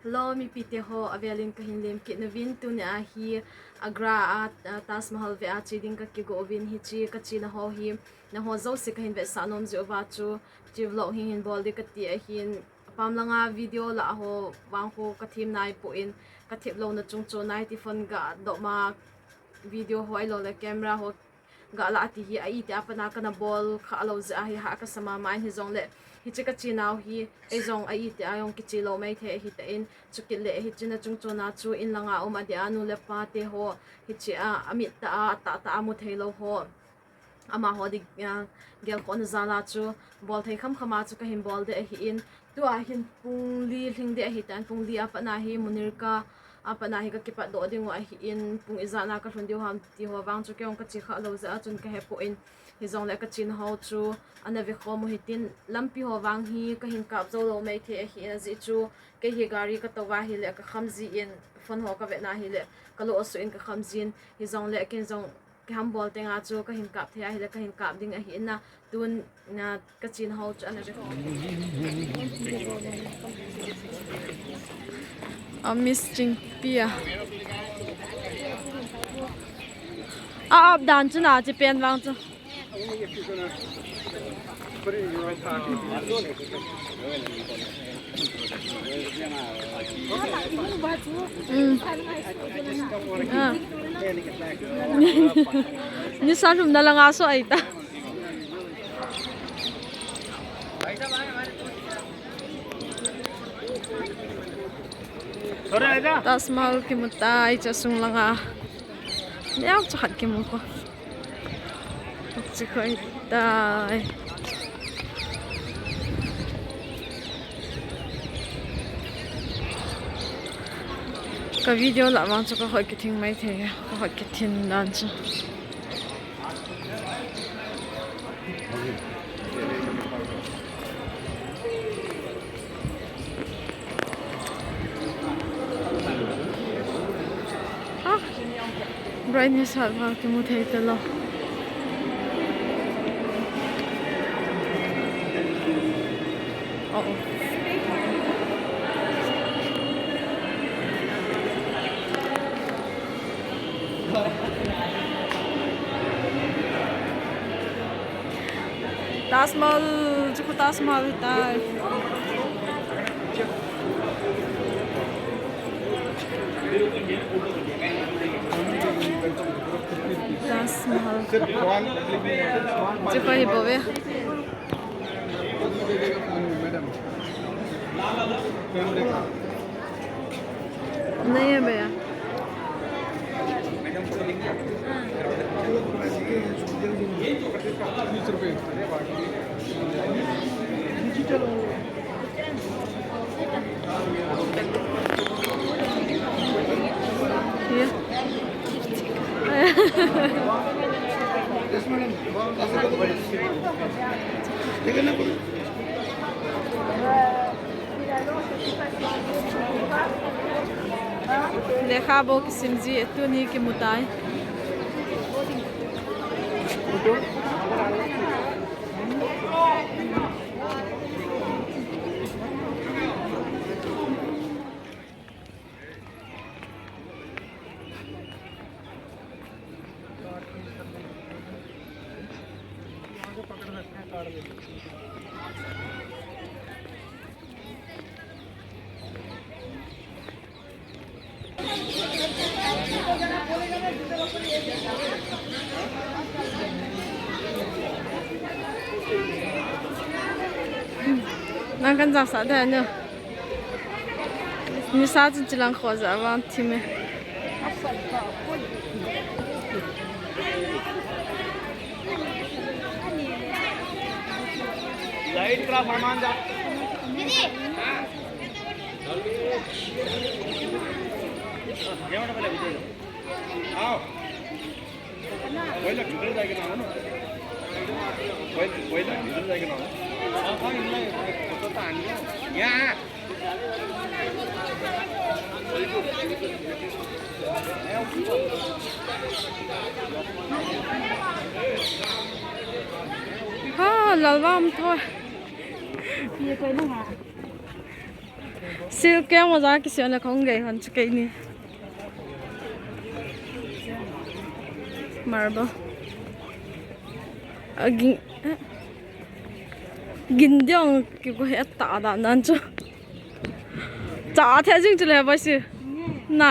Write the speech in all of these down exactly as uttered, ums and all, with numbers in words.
Hello, mipite ho, avelin kahin lemkit nauvin, tunia hi Agra a, a, Taj Mahal vea che ding kakigo uvin, hiche kachena ho hi nangho jouse kahin vetsah nom jeh uva chu, hiche vlog hi hin bol ding kati ahin, apam langa video lah ho vang ho kathem naipon, kathep louna chungchon a hiti phone ga dop ma video ho ahiloule camera ho ga lah ti hi a itia pat a kana bol khalou jeh a hi hah kasa mama in, hijongle hiche kachenau hi eijong a itia jong kiche lou maithei ahitan, chukit le hiche na chungchon a chu in langa um adia nu le pa te ho hiche a amit tah a, atahtah a mu theilou ho, amaho di, a, gelkhohna jal a chu bol thei khamkham a chu kahin bol ding ahin, tua hin pung li lhing ding ahitan, pung li a pat a hi Munirka a pat a hi kakipatdoh dingu ahin, pung ijat na kalhun diu ham ti ho vang chu keijong kache khalou jeh a chun kahepon, hijongle kachena ho chu ana vekhom u hitin, lampi ho vang hi kahin kap joulou maithei ahin, ajeh chu kei hi gari katou a hile kakham jin, phone ho kavetna hile kalo asuh in kakham jin, hijongle keijong kihambol tenga chu kahin kap thei ahile kahin kap ding ahin, tun na kachena ho chu ana ve. A Miss Chingpi a. A up dan chu na che pen vang chu. Nisa lhumna langa so aita. Taj Mahal kimutai, chasung langa. Niam chakhat kimu ko. Chikoi tai. Ka video lah vang chu kakhut kithing maithei, kakhut kithing dan chu. Brightness hat vang kimu thei talou. Taj Mahal, chukhu Taj Mahal tai. Taj Mahal. Chukhu hi bou ve. Nahi hai bhaiya. Lekha bou kisim ji, tuni kimu tai. Nang kan jasa da no. Nisa chun chilang kho ja vang thim e. Light ka saman ja. आओ। कोई लग किधर जाएगा ना, ना? कोई, कोई लग किधर जाएगा ना? हाँ, हाँ, इन ले, तो तान गया। यहाँ। हाँ, ललवा हम तो। ये कोई ना। Sil keng maja kisian le khong gei hon chu keini. Marble. A ging, eh. Gin diong ki ko he ta da nan chu. Cha the jing chu le ba si. Na.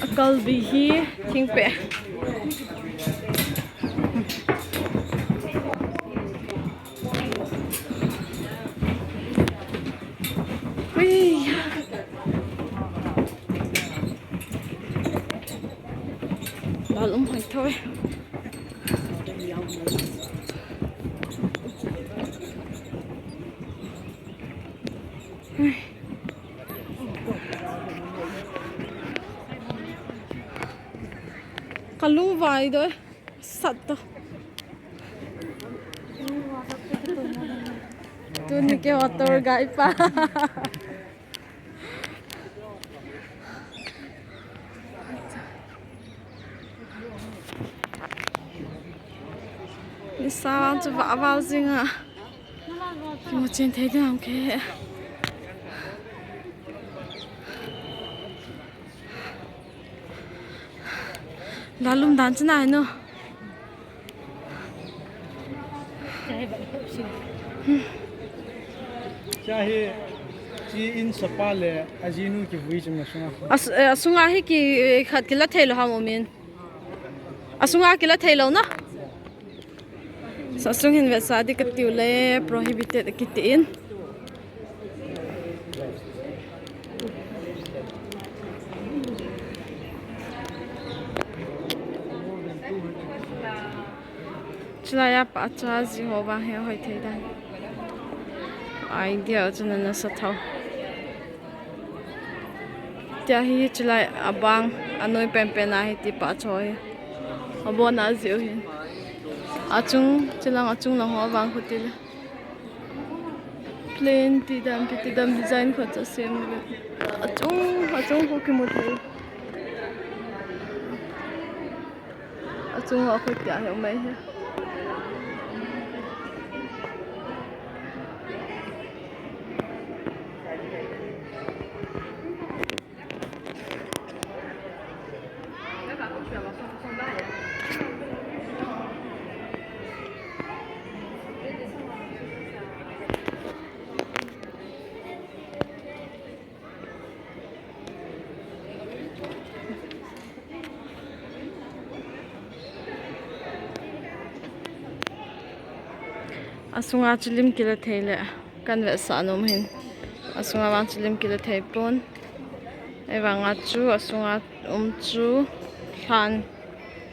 Akalbi hi thingpeh. Ui. Lal um hoi thoi. Kalung vai doi. Sat to. Tuni ke tour guide pa. Ni sa chu va va jing a. Kimu chen thei dam ke. Lalum dan chu nai no. Cha hi, chi in sapa le ajinu kivui chim na sunga. As-, eh, asunga hi ki, eh, khat kila thei lo ham umin. Asunga kila thei lo na. Sa sung hin vetsah di kati u le prohibited kiti in. Chulai a pa cha ji ho vang he hoi thei dan. Idea chu nana sa thau. Tia hi chulai abang anoi penpen a hi ti pa cho hi. Abon a jiu hin. Achung, chulang achung lang ho abang khu ti le. Plain ti dam, ti dam design khat cha sem le. Achung, achung khu kimu thei. Achung a khu tia hi umai hi. Asunga chu lim kila thei le kan vetsah nom hin. Asunga vang chu lim kila thei pon. Ei vang a chu asunga um chu lhan,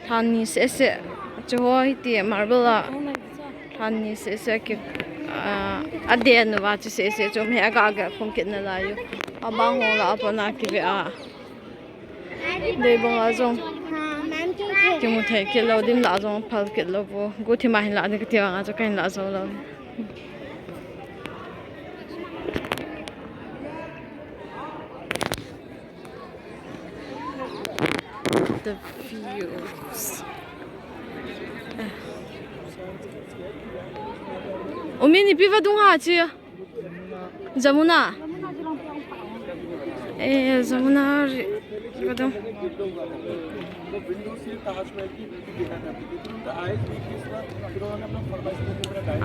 lhan ni seh seh. Chu ho hi ti marble a lhan ni seh seh ki, ah, aden uva chu seh seh chu um he aga aga khum kit na lai u. Abang ho la apona kive a. Dei bang a jong kimu thei kit lou, dim la jong phal kit lou pu. Guthima hin la ding kati vang a chu kahin la jou lou. The views. Eh. Umi ni pi vadung ha chi. Jamuna. Eh, Jamuna ri-, vadung.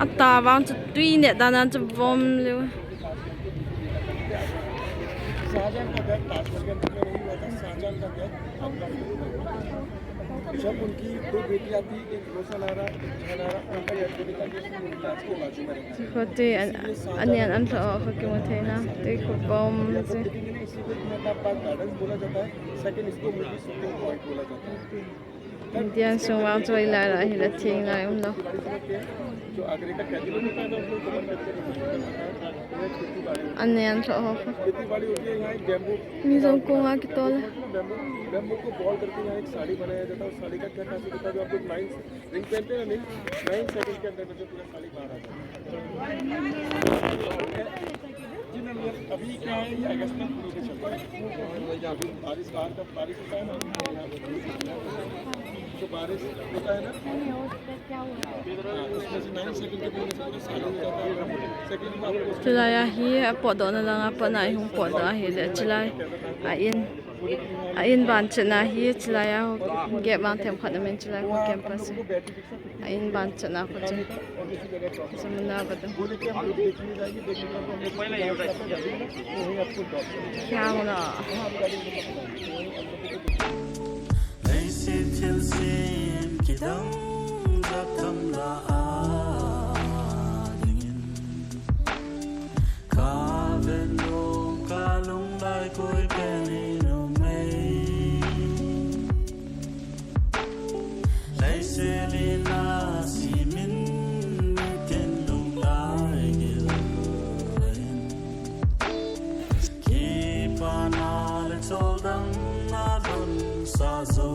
Ata vang chu tui ne dan an chu vom leu. Shahjahan का घर ताजमहल के अंदर में नहीं हुआ था, शाहजहां का घर आगरा में हुआ था। जब उनकी दो बेटियां थी, एक रोशन आरा, एक जहान आरा, उनका याद करने का लिए उन्होंने ताज को बाजू में रखा। Khote an, ani an an tho kho kimu thei na, te kho pom. जब देखेंगे ना, इसी को इतना पार्क गार्डन्स बोला जाता है, सेकंड इसको मूवी शूटिंग पॉइंट बोला जाता है। Indian sung vang chu hoilai lai hile theng lai umlou. An nen tho ho. Mi jong kong a kitol. Bamboo को बॉल करके यहाँ एक साड़ी बनाया जाता है। उस साड़ी का क्या खासियत होता है? जो आप लोग नाइन रिंग पहनते हैं ना, नाइन सेकंड के अंदर में जो पूरा साड़ी बाहर आ जाता है। जी मैम, ये अभी क्या है, ये अगस्त में शुरू से चल रहा है। बारिश, बाहर का बारिश होता है ना, तो बारिश होता है ना, हाँ, उसमें से नाइन सेकंड के अंदर में पूरा साड़ी हो जाता है। सेकंड में आपको Chulai a hi apotdoh na lang a pat na i hung potdoh ahile chulai a in A in ban chetna hi chulai a ho gate vang themkhat amen chulai ho campus hi. A in ban chetna khu chu. Samuna ka tu. Khiang na. Leiset thilsem kidang jat tam la a dingin. Ka ven nung ka lunglai koi pen in um ei. Leiset in a simin mitin lunglai gil in. Kipana le choldang na don sa zo.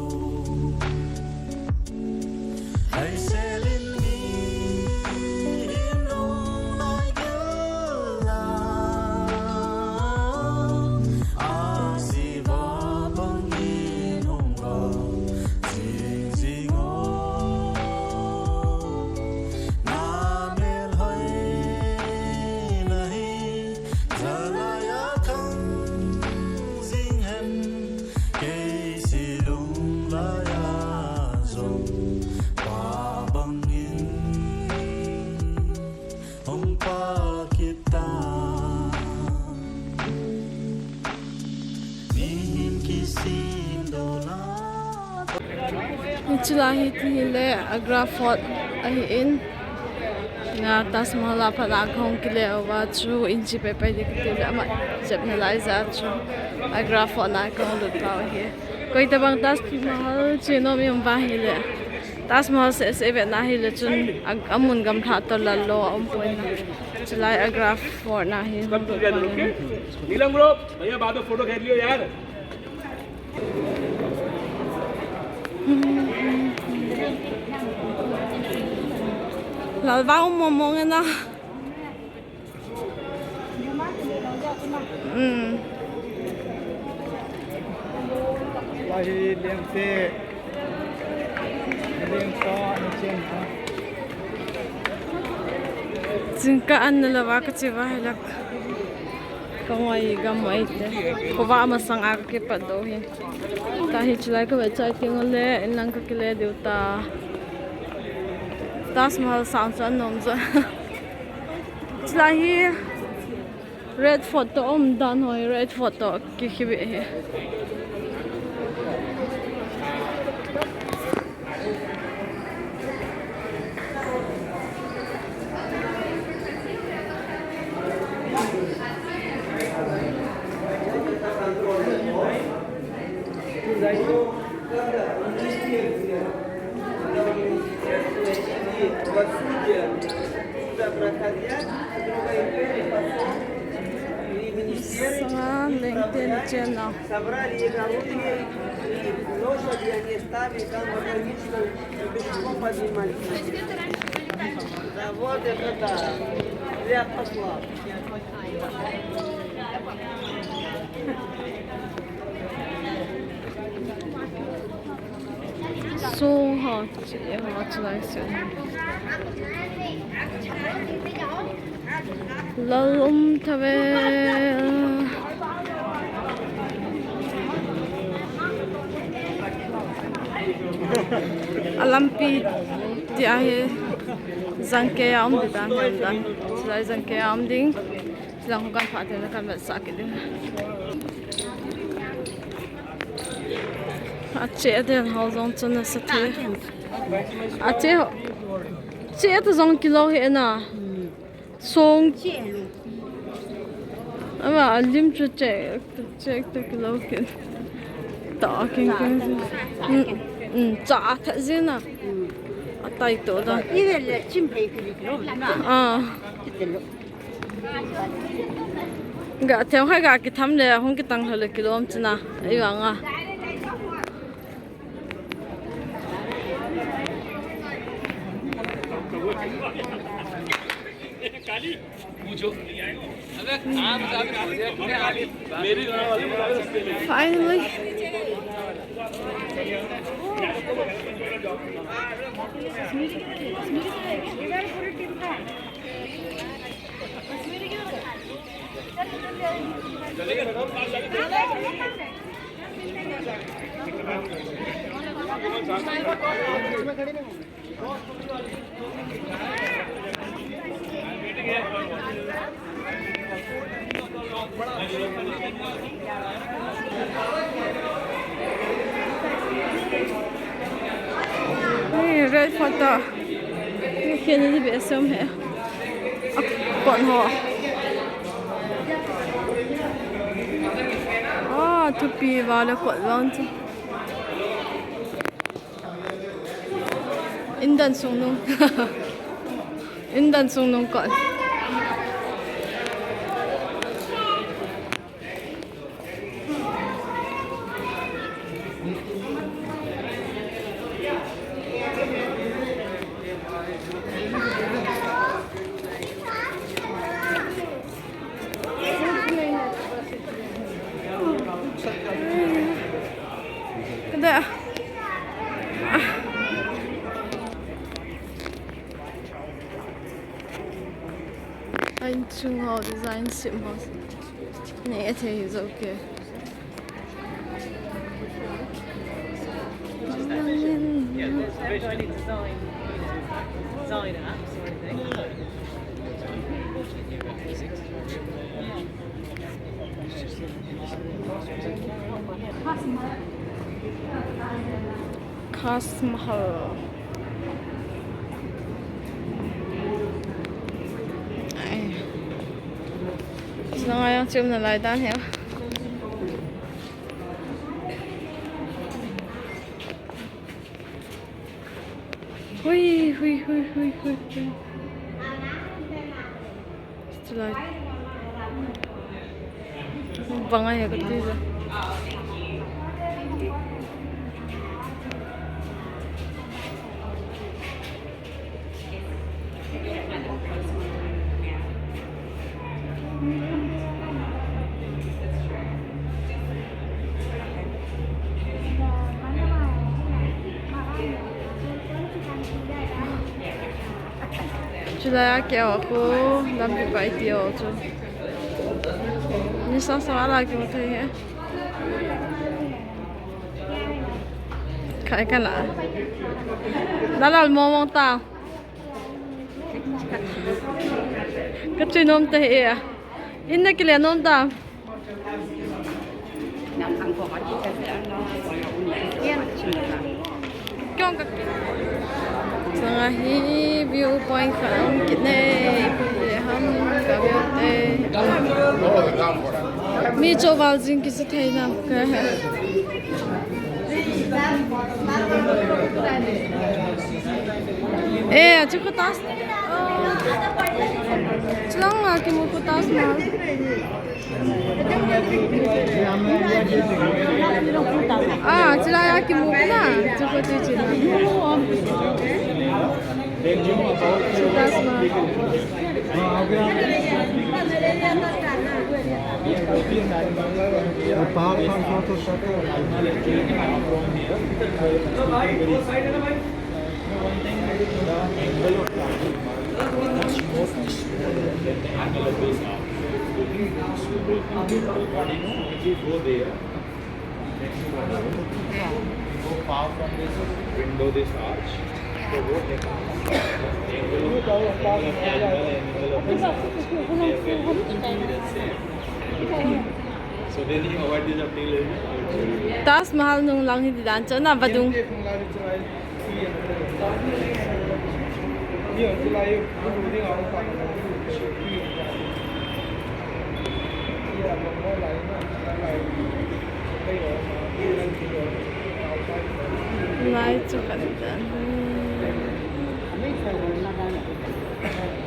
Kei si lunglai a jong pa bangin hung pa kit ta. Mihem kisim doh la. Hiche lai hi ti hile Agra Fort ahi in. Na Taj Mahal a pat na kahung kile uva chu in chi pai pai ding kati le ama jep na lai ja chu Agra Fort na kahung lut pau hi. Koi tabang Taj Mahal chi nom i um uva hile. Taj Mahal seh seh vetna hile chun a, amun gamlha toh lallou a um poi na. Chulai Agra Fort na hi hung lut pau hi. नीलम ग्रुप, भैया बाद में फोटो खींच लियो यार। Lalvang um mong mong e na. Hmm. Lai hi lengte. Lengte ni chen ha. Jingkah an na lou va ka che va hi lak. Ka ngoi gam mai te. Khovah masang a ka kipat doh hi. Tua hi chulai ka ve chai teng le, in lang ka kile diu ta. Taj Mahal sang chu anom jo. Chulai hi Red Fort toh um dan hoi, Red Fort toh kikhibe hi. Sanga lengte ni chen na. Собрали их орудие и лошади, они стали там вот логично пешком поднимались. Да, вот это да. Для посла. Song ho, chi ho, chulai sung. Lal um thave. A lampi ti ahi, jangkei a um ding dan, dan. Chulai jangkei a um ding. Chilang ho kan pha te na kan vet sah kit ding. A che a den ho jong chu nasa thei. A che ho. Che a ta jong kilo hi na. Song. Ama a lim chu che, che ta kilo kin. Ta kin kin. Hmm. Um, cha a that jin a. Um. A tai to da. I ve le chim phei kili lo na. Ah. Kiti lo. Ga theu hai ga kitham le hung kitang le kilom china. Ei vang a. Finally. Hey, red photo. Khen ni be som he. Kon ho. Ah, thupi vale kot vang chu. Indan sungnung. Indan sungnung kot. Kada. Inchung ho design sim ho. Nei thei jo ke. Taj Mahal. Ai. Chulanga jong chom nalai dan hi. Hui, hui, hui, hui, hui, hui. Chulai. Bang ahi kati ja. Chulai a kei ho khu lampi pai ti ho chu. Ni sa sa la kimu thei he. Khai kala. Dalal momong ta. Ka chui nom ta he a. In na kile nom ta. Kyong ka. Sanga hi view point khat um kit ne. Ipi ham ka view te. Mi cho val jing kisi thei na. Ka he. Eh, chu ko tas. Chulang a kimu ko tas ma. Ah, chulai a kimu na. Chu ko chu chu. Chu tas ma. Go far from this window, this arch. So what happens? Angle of, angle of this arch. So then you avoid this until. Taj Mahal nung lang hi dan chu na vadung. Lai chu khat dan.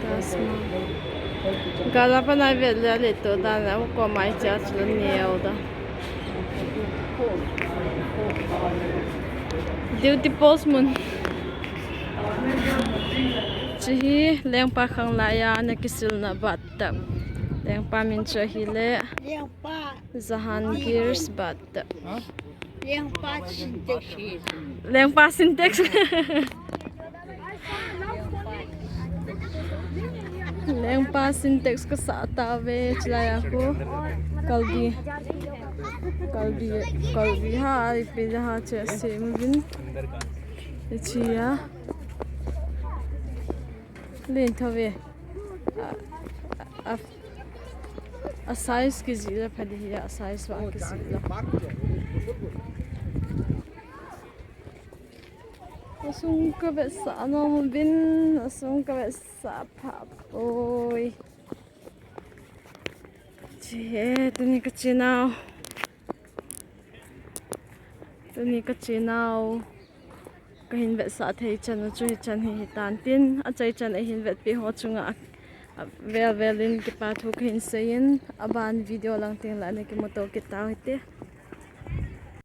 Taj Mahal. Gala pa nai vet le le to dan la ko mai cha chu neo da. Duty post mun. Chu hi lengpa khanglai a ana kisilna bathtub. Lengpa min chu ahile Jahangir's bathtub. Lengpa Sintex hi. Lengpa Sintex. Lengpa Sintex kasah tave, chulai a khu. Kalbi. Kalbi. Kalbi ha, ipi ha che sim vin. Ichi ya. Lin thove. A, a, a size kijih le pha ding hi a, size vang kijih le. Asung kavetsah nom uvin, asung kavetsah pha poi. Che, tuni kachenau. Tuni kachenau. Kahin vetsah thei chan u chu hichan hi hitan tin, achaichan ahin vetpeh ho chunga a, a, vel vel in kipa thu kahin seiyin, aban video lang teng le ana kimuto kit tau hite.